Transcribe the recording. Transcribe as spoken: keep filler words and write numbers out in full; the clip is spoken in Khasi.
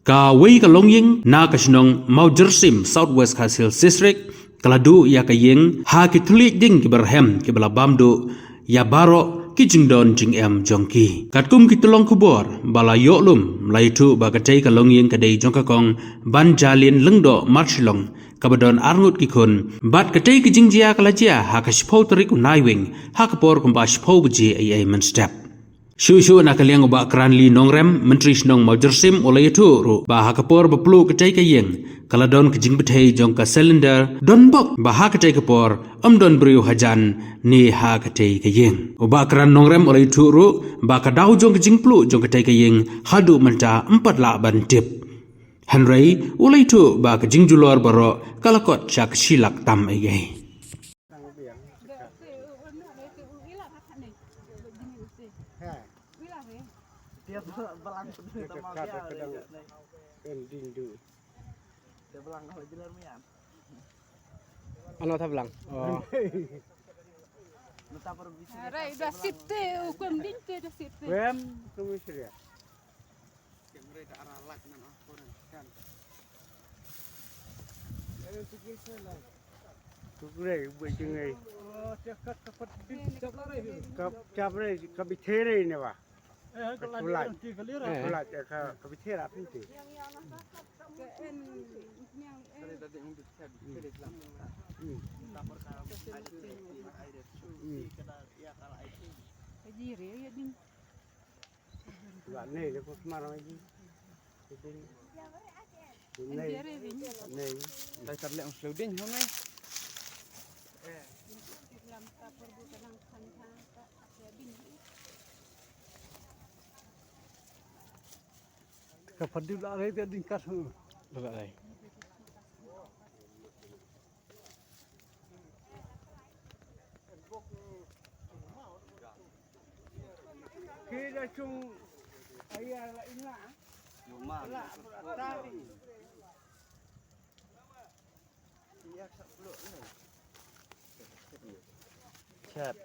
Kawei ka longïing na ka shnong Mawjyrsim, South West Khasi Hills District, ka la duh ïa ka ïing ha ki thylliej ding kiba rhem kiba la bam duh ïa baroh ki jingdon jingem jong ki. Katkum ki tyllong khubor ba la ïoh lum, la ïathuh ba katei ka longïing ka dei jong ka Kong Banjalin Lyngdoh Marshillong, kaba don arngut ki khun, bad katei ka jingjia ka la jia ha ka shiphew tarik u Naiwieng, ha ka por kumba shiphew baje eiei mynstep. Shuh shuh na ka liang u Bah Kranli Nongrem, Myntri Shnong Mawjyrsim, u la ïathuh ruh ba ha ka por ba pluh katei ka ïing, ka la don ka jingbthei jong ka cylinder, donbok ba ha katei ka por ym don briew hajan ne ha katei ka ïing. U Bah Kran Nongrem u la ïathuh ruh ba ka daw jong ka jingpluh jong katei ka ïing haduh mynta ym pat lah ban tip. Hynrei u la ïathuh ba ka jingjulor baroh ka la kot sha ka shi lak tam eiei. Ano ta blang? Oh. Rai da site, u kum ding te da site. Wem, kum isria. Tukre, buat jengai. Kap, kap re, kap ithere ne wa. Ka tulat. Ka tulat, eh, ka, ka bither apin ti. Hmm. Hmm. Wa nei le ko smar ma ji. Nei. Nei. Tai kat le ong sluding ho nei. Ka padu la re te ding kat ho. La re. Ki da chung aya la ina. La ta. Chat.